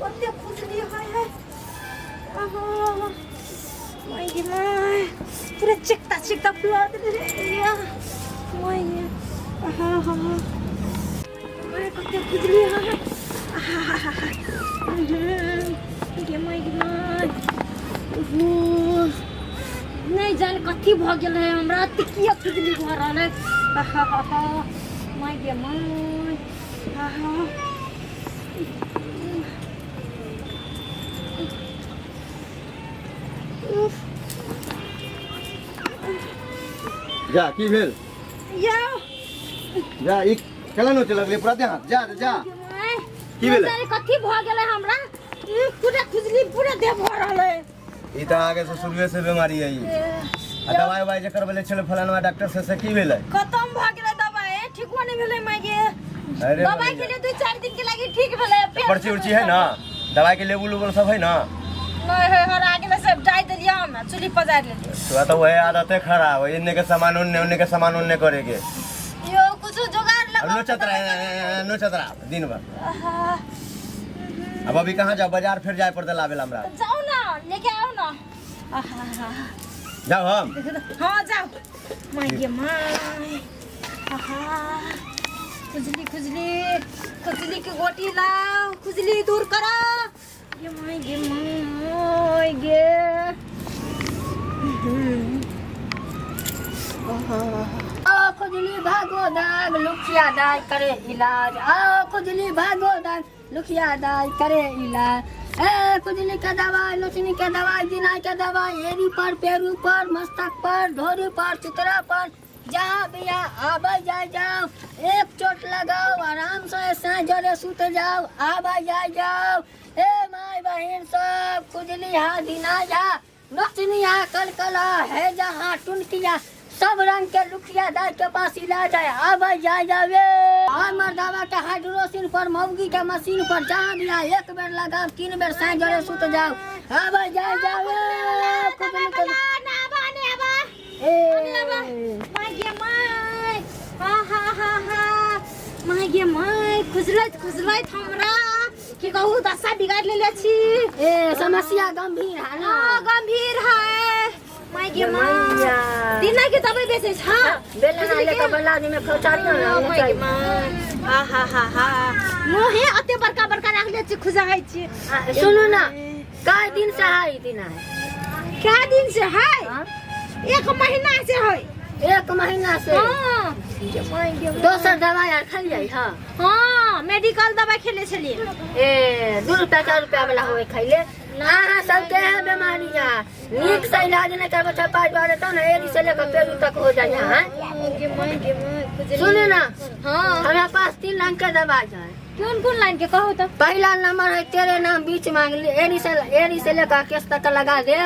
ओते खुजली है है आहा my गे my पूरा चिकता चिकता फुला देले रे या my गे आहा हा my कते खुजली है आहा गे my गे my उहु नहि जान कथी भऽ गेल है हमरा एते किया खुजली भऽ रहल है आहा हा my गे my आहा जा की भेल यौ जा ई केना नोचे लगले पूरा देह हाथ जा जा की भेलै? कथी भऽ गेलै हमरा ई पूरा खुजली पूरा देह भऽ रहल है ई तऽ अहाँके से शुरुए से बीमारी है ई आ दवाई उवाई जे करबेले छलै फलानवा डॉक्टर से से की भेलै खत्म भऽ गेलै दवाई ठीको नहि भेलै माय गे अरे दवाई के लिए दू चारि दिन के लागी ठीक भेलै फेर पर्ची उर्ची है ना दवाई के लेबुल उबुल सब है ना नहीं है हरा गेलै सब डाल देलियै हम चूल्ही पजारि लेलियै तोरा तो वही आदते खराब है इन्ने के सामान उन्ने उन्ने के सामान उन्ने करे के यो कुछ जुगाड़ अब लगाओ नोचत रहे नोचत रहा दिन भर आहा, अब अभी कहाँ जाओ बाजार फिर जाए पड़ते लावे ला हमरा जाओ ना लेके आओ ना आहा, जाओ हम हाँ जाओ my गे my आहा खुजली खुजली खुजली के गोटी लाओ खुजली दूर करो गे my गे my गे आओ खुजली भागो दाग लुखिया दाई करे इलाज आओ खुजली भागो दाग लुखिया दाई करे इलाज ए खुजली के दवाई लोचनी के दवाई दिनाई के दवाई एड़ी पर पेरू पर मस्तक पर ढोरी पर चितरा पर जहाँ बिया आबै जाय जाओ एक चोट लगाओ आराम से साँझ जरे सुत जाओ आबै जाय जाओ ए माय बहिन सब खुजली हा दिना जा नचनिया कलकला है जहाँ टुनकिया सब रंग के लुखिया दाई के पास इलाज है आबै जाय जावे आ मर्दावा के हाइड्रोसिन पर मौगी के मशीन पर जहाँ बिया एक बेर लगाओ तीन बेर साँझ जरे सुत जाओ आबै जाय जावे खुजली के ए my गे my हा हा हा हा my गे my खुजलैत खुजलैत हमरा की कहू दशा बिगाड़ लेले छी ए समस्या गंभीर है ना हाँ गंभीर है my गे my मैया। दिना के दवाई बेचै छ बेलना लेके बला में खौचारी ना my गे my हा हा हा हा मुहे अते बड़का बड़का राखले छी खुजाइ छी सुनू ना कई दिन से है ई दिन है क्या दिन से है हाँ? एक महीना से है एक महीना से हाँ दोसर दवाई आर खलियै हाँ हाँ मेडिकल दवाई खेले छलिए ए दू रुपया चार रुपया वाला होए खैले अहाँ सबके है बीमारी है नीक से इलाज नहीं करबै छै पाँच बार तब ने एड़ी से लेकर पेरू तक हो जाए हाँ सुनू ना हाँ हमरा पास तीन रंग के दवाई है कोन कोन लाइन के कहू तऽ पहला नंबर है तेरे नाम बीच मांग ले एड़ी से एड़ी से लेकर केस तक लगा दे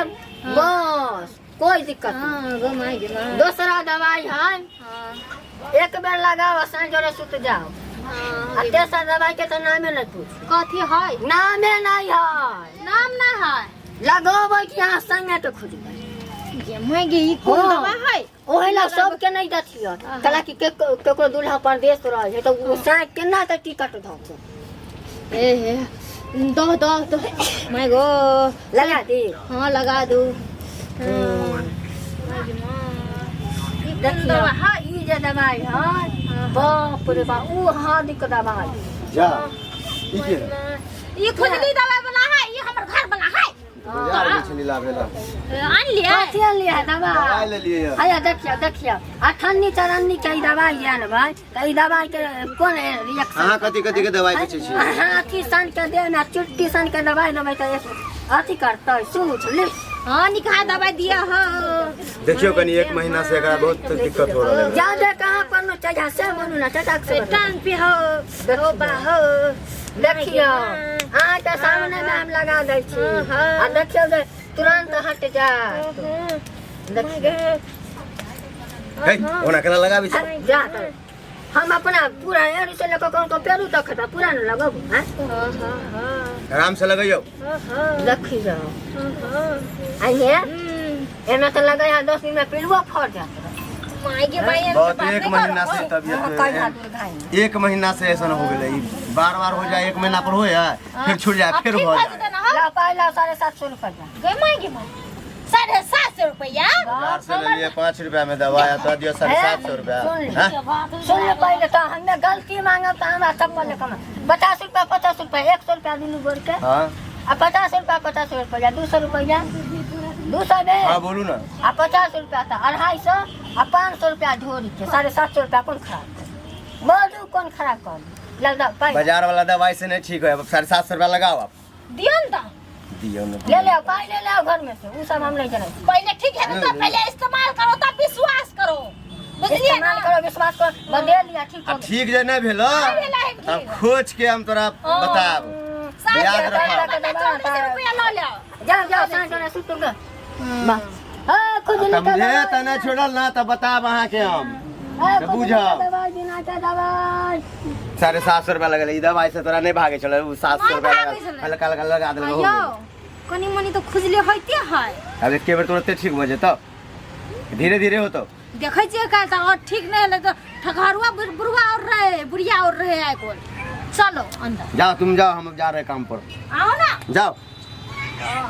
बस कोई दिक्कत नहीं हाँ गो my गे माय दूसरा दवाई है हाँ एक बेर लगाओ साँझ जोरे सुत जाओ हाँ आ तेसर दवाई के तो नामे नहीं पूछ कथी है नामे नहीं है नाम ना है लगोबै कि अहाँ संगे के खोजबै गे my गे ई कोन हाँ। दवा है ओहे ला सबके नहीं दथियो कला कि केकरो दूल्हा परदेश रहे है तो उ साँझ केना के टिकट धोको ए हे दो दो दो my गो लगा दी हाँ लगा दो हाँ। My गे माँ ई कोन देखियो दवा है ई जे दवाई है बाप रे बाप उ हाथ के दवाई जा ई के है? ई खुजली दवाई वाला है ई हमर घर वाला है बाजार गेल छली लाबे ला आन लिए कथी आनलियै है दवाई दवाई ले लिए हैया देखियो देखियो अठन्नी चरन्नी के ई दवाई है ने भाई तऽ ई दवाई के कोन रिएक्शन अहाँ कथी कथी के दवाई बेचै छी अहाँ अथी सन के देब ने चुट्टी सन के दवाई देबै तऽ अथी करतै सूझ ले हाँ निकाह दवाई दिया हो देखियो कनी एक महीना से एकरा बहुत दिक्कत हो रहल है ज्यादा कहाँ पढ़नो चाहिए से बोलू ना चाचा से बोलू। टांग पे हो हो बा हो देखियो अहाँके सामने में हम लगा दै छी आ देखियो जे तुरंत हट जायत देखियो हे ओना केना लगाबी छै जा तऽ हम अपना पूरा एड़ी से लऽ कऽ कोन कोन पेरू तक हेतै पूरा ने लगब हैं आराम से लगैयो देखियो आइए एना तऽ लगै है 10 दिन में पिलुओ फड़ जायत माय गे माय एहन बहुत बात एक नहि महीना करो। से तबियत कई हाथ घाई एक महीना से ऐसा हो गेलै ई बार बार हो जाए एक महीना पर हो जाए फिर छूट जाए अब फिर ठीक हो भऽ जाए जेतै ने, हाँ? ला पाइ ला 750 रुपया गे माय गे माय 750 रुपया बाजार से ले लिए 5 रुपया में दवाई आ तो दियो 750 रुपया सुन ले। हाँ? सुन ले पहिले तऽ हमे गलती मांगब तऽ हमरा चप्पल कमा 50 रुपया 50 रुपया 100 रुपया दुनू गोर के हाँ आ 50 रुपया 50 रुपया 200 रुपया 200 में हाँ बोलू ना आ 50 रुपया तऽ 250 आ 500 रुपया ढोरी के 750 रुपया कोन खराब बोलू कोन खराब कर लग पाइ बाजार वाला दवाई से नहीं ठीक है 750 रुपया लगाओ आप दियौ ने तऽ दियो ना ले ले पाइ ले ले घर में से उ सब हम नहीं जनै पहिले ठीक है तो पहिले इस्तेमाल करो तब विश्वास करो बुझलिए ना इस्तेमाल करो विश्वास करो बदल लिया ठीक आ हो ठीक जे नहीं भेलो भेलै है तब ठीक। खोज के हम तोरा बताब याद रखब। 744 रुपया लऽ लेब जाओ जाओ साँझ होने सुतू गे बा हाँ खुजली का समझे दवाई त नहीं छोड़ल ना तब बताब अहाँ के हम हाँ, तऽ खुजली का बुझब। दवाई बिना के दवाई 750 रुपया लगल ई दवाई से तोरा नहीं भागे छलै उ 700 नहीं रुपया भागै लगल छलै। हल्का हल्का लगा देलक हो यौ गेल। कनी मनी तऽ खुजली होइते है अब एके बेर तुरते ठीक भऽ जेतौ धीरे धीरे होतौ देखै छियै काल्हि तऽ और ठीक नहि हेलै तऽ ठकहरुआ बुढ़वा और रहे बुढ़िया और रहे आइ कोल चलो अंदर जाओ तुम जाओ हम जा रहे काम पर आओ ना जाओ हाँ।